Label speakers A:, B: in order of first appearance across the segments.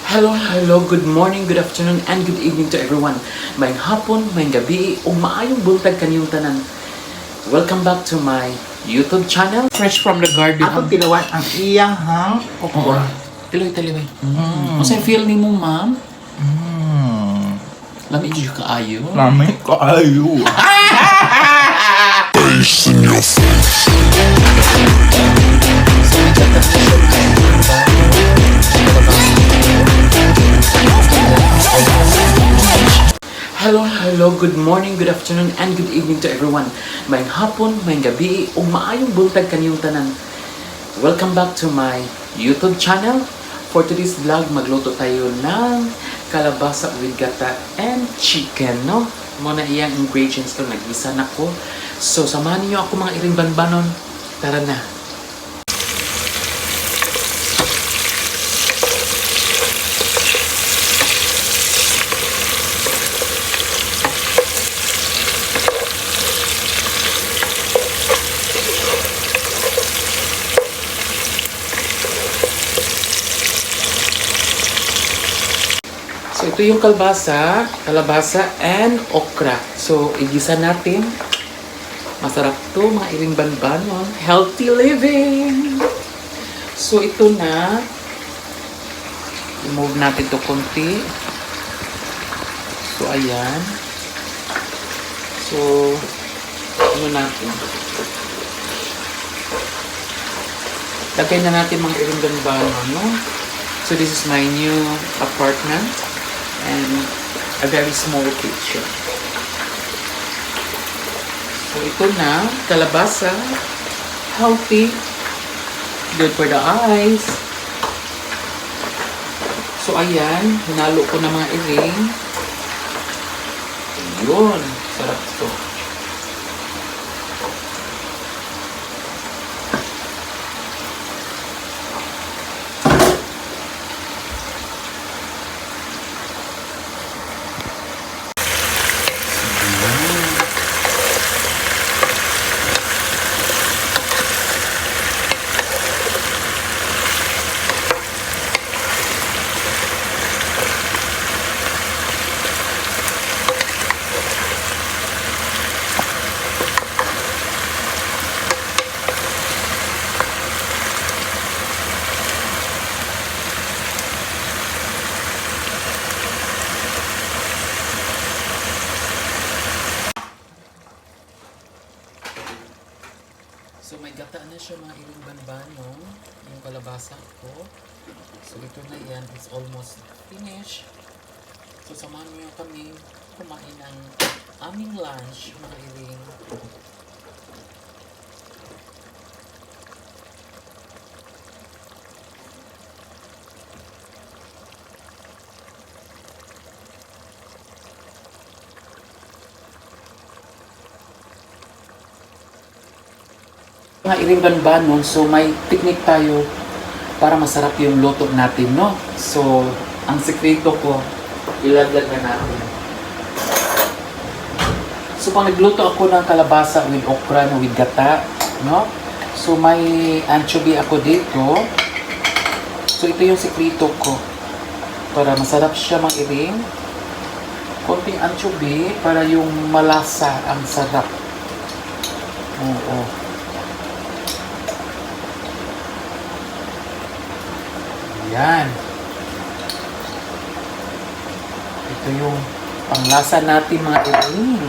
A: Hello, hello, good morning, good afternoon, and good evening to everyone. Maayong hapon, maayong gabi, ug maayong buntag kaninyong tanan. Welcome back to my YouTube channel. Fresh from the garden.
B: Atong tilawan ang iyahang okra.
A: Tiloy, tiloy. Unsay feel nimo, ma'am? Lami jud kaayo.
B: Lami kaayo.
A: So, may gata na siya, diba? Hello, hello, good morning, good afternoon, and good evening to everyone. Maayong hapon, maayong gabi, ug maayong buntag kaninyong tanan. Welcome back to my YouTube channel. For today's vlog, magluto tayo ng kalabasa with gata and chicken, no? Mao na iyang ingredients ko, nag-isa na ko. So, samahan niyo ako, mga iring banbanon. Tara na. So, ito yung kalbasa, kalabasa and okra. So, igisa natin. Masarap to, mga iring banbanon. Healthy living! So, ito na. I-move natin to konti. So, ayan. So, ano natin? Lagay na natin, mga iring banbanon, no? So, this is my new apartment and a very small kitchen. So, ito na, kalabasa, healthy, good for the eyes. So, ayan, hinalo ko na, mga iring. Ayun, sarap to. So may gata na siya, mga iring banbanon, yung kalabasa ko. So ito na yan, it's almost finished. So samahan niyo kami kumain ng aming lunch, mga iring. Mga iring banbanon, so may technique tayo para masarap yung luto natin, no? So, ang sekreto ko, ilaglag na natin. So, pag nagluto ako ng kalabasa with okra, no, with gata, no? So, may anchovy ako dito. So, ito yung sekreto ko. Para masarap siya, mga iring. Konting anchovy para yung malasa ang sarap. Oo. Ayan. Ito yung panglasa natin, mga iring.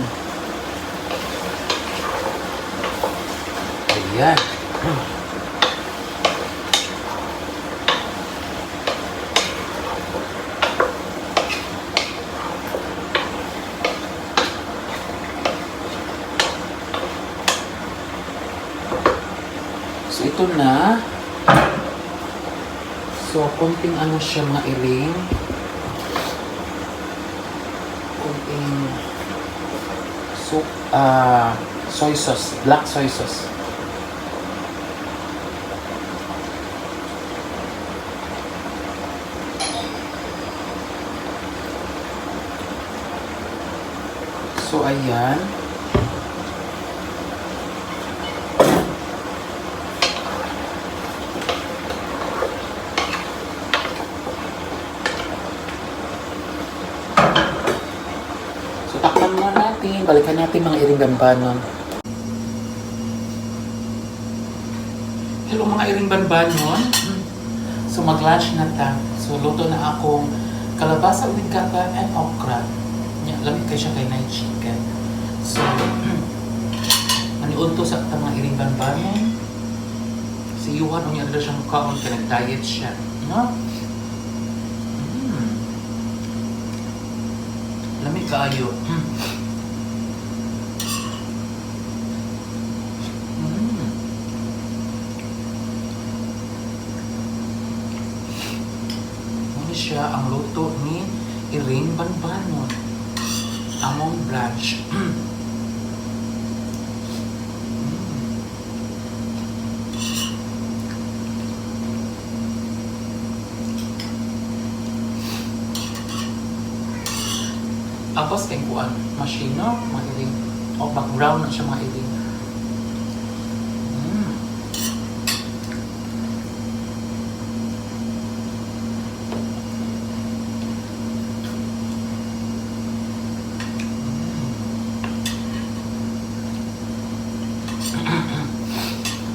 A: Ayan. So ito na. So, konting ano siya, mga iring. Konting soup, soy sauce, black soy sauce. So, ayan. natin. Balikan natin, mga iring banbanon. Hello, mga iring banbanon. So mag-lunch na ta. So luto na akong kalabasa with gata and okra. Nya, lamit kay siya kay night chicken. So maniudto sa ta, mga iring banbanon. Si Yuhan, unya na siya mukaon kay nag-diet siya. No? Lami kaayo. Muna siya ang luto ni Irene Banbanon. Among branch. Tapos kay kuan, machine, no? Mga iring. O background na siya, mga iring.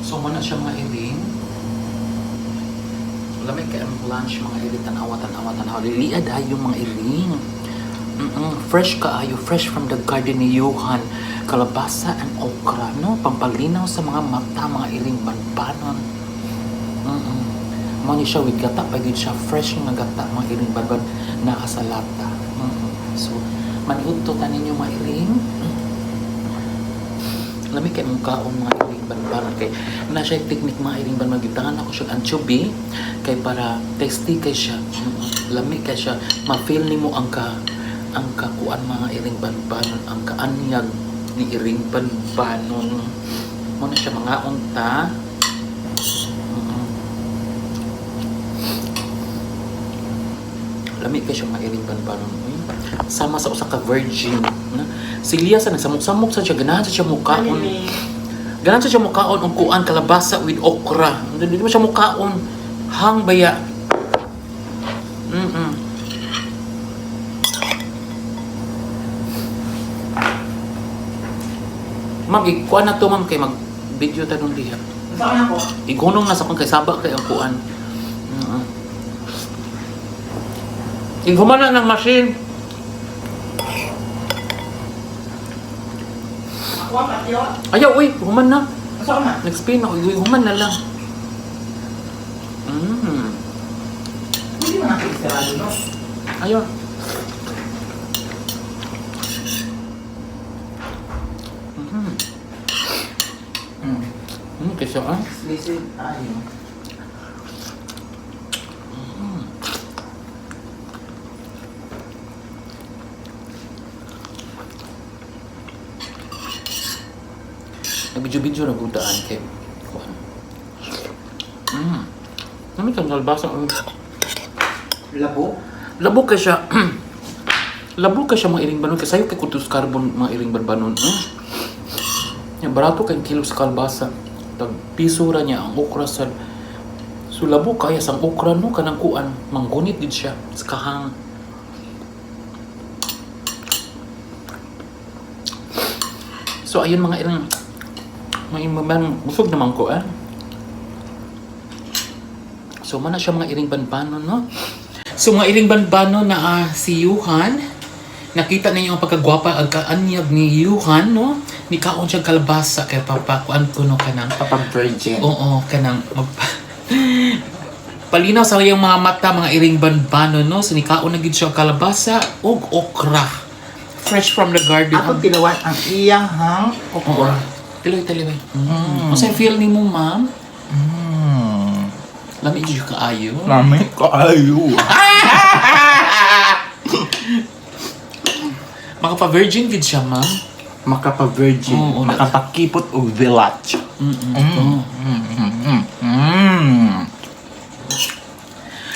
A: So muna siya, mga iring. Lamay kay ang lunch, mga iring, tanawa, tanawa, tanawa. Liliad ay yung mga iring. Fresh kaayo, fresh from the garden ni Johan. Kalabasa and okra, no? Pampalinaw sa mga mata, mga iring banbanon. Mao ni siya with gata, pag yun siya fresh nga gata, mga iring banban, naa sa lata. So, maniudto ta ninyo, mga iring. Lami kay mong kaon, mga iring banbanon, kay na siya technique, mga iring banban, gitangan ako siya anchovy kay para tasty kay siya. Lami kay siya, ma-feel nimo ang kakuan, mga iring banbanon, ang kaanyag ni iring banbanon. Mo na siya mga unta. Lami kay siya, mga iring banbanon. Uy. Sama sa usa ka virgin na si Lia sa nagsamok-samok sa siya, ganahan sa siya mukaon. Ganahan sa siya mukaon og kuan, kalabasa with okra. Hindi mo siya mukaon. Hang baya. Ma'am, ikuan na to, ma'am, kay mag video ta nung diha.
B: Saan ako?
A: Igunong na sa kung kay saba kay ang kuan. Iguman na ng machine.
B: Ako ang patyo.
A: Ayaw, uy, human na.
B: Saan na?
A: Nag-spin ako, uy, human na lang.
B: Hindi mo nakikisirado, no?
A: Ayaw. Kasi ah.
B: Explicit tayo.
A: Nag-video-video na gudaan kay kuan. Nami kang kalbasa.
B: Labo?
A: Labo kay siya. Labo kay siya, mga iring banon. Kay sayo kay kutus carbon, mga iring banbanon. Ya, barato kay kilo sa kalbasa. Tag piso ra niya ang okra sa. So labo kaya sang okra, no, kanang kuan, manggunit gid siya sa kahang. So ayun, mga iring may man, busog naman ko eh. So mana siya, mga iring banbanon, no? So mga iring banbano na si Yuhan, nakita ninyo ang pagkagwapa, ang kaanyag ni Yuhan, no? Ni kaon siya kalabasa kay papakuan ko, no, kanang
B: Papa-virgin.
A: Oo, kanang palinaw sa iyang mga mata, mga iring banbano, no? So nikaon na gid siya og kalabasa ug okra. Fresh from the garden.
B: Ako tilawan ang iyahang
A: Oo.
B: okra.
A: Tiloy, tiloy. Unsay feel nimo, ma'am? Lami jud kaayo.
B: Lami kaayo.
A: Makapa-virgin gid siya, ma'am.
B: Makapa-virgin.
A: Oo,
B: Makapakipot og village.
A: Oo.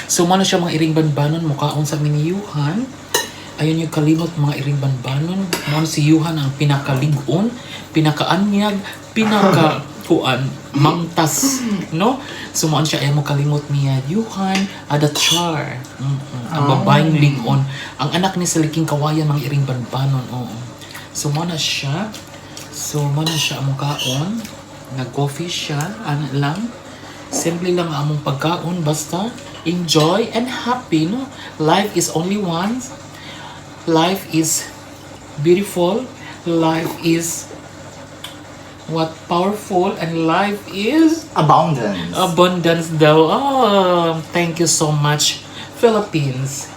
A: So mano siya, mga iring banbanon, mukhaon sa miniyuhan. Ayun yung kalimot, mga iring banbanon. Mao si Yuhan ang pinakalig-on, pinakaanyag, pinaka kuan, mangtas, no? So mao siya, ayaw mo kalimot niya Yuhan Adachar. Ang babaeng lig-on, ang anak ni sa Liking Kawayan, mga iring banbanon. Oo. So mo na siya. So mo na siya among kaon. Nag-coffee siya. Ano lang. Simple lang ang among pagkaon. Basta enjoy and happy, no? Life is only once. Life is beautiful. Life is what powerful and life is
B: Abundance.
A: Abundance daw. Oh, thank you so much, Philippines.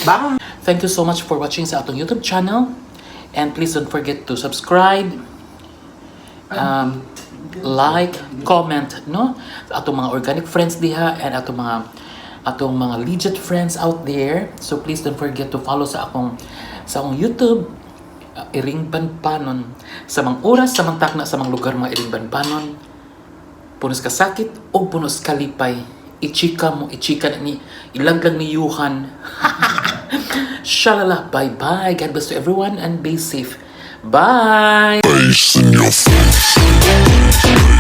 B: Bye.
A: Thank you so much for watching sa atong YouTube channel. And please don't forget to subscribe, like, comment, no? Sa atong mga organic friends diha and atong mga legit friends out there. So please don't forget to follow sa akong YouTube, Iring Banbanon. Sa mga oras, sa mga takna, sa mga lugar, mga Iring Banbanon. Punos kasakit o punos kalipay. Ichika mo, ichika na ni, ilaglag ni Yuhan. Shalala, bye-bye. God bless to everyone and be safe. Bye!
C: Face in your face.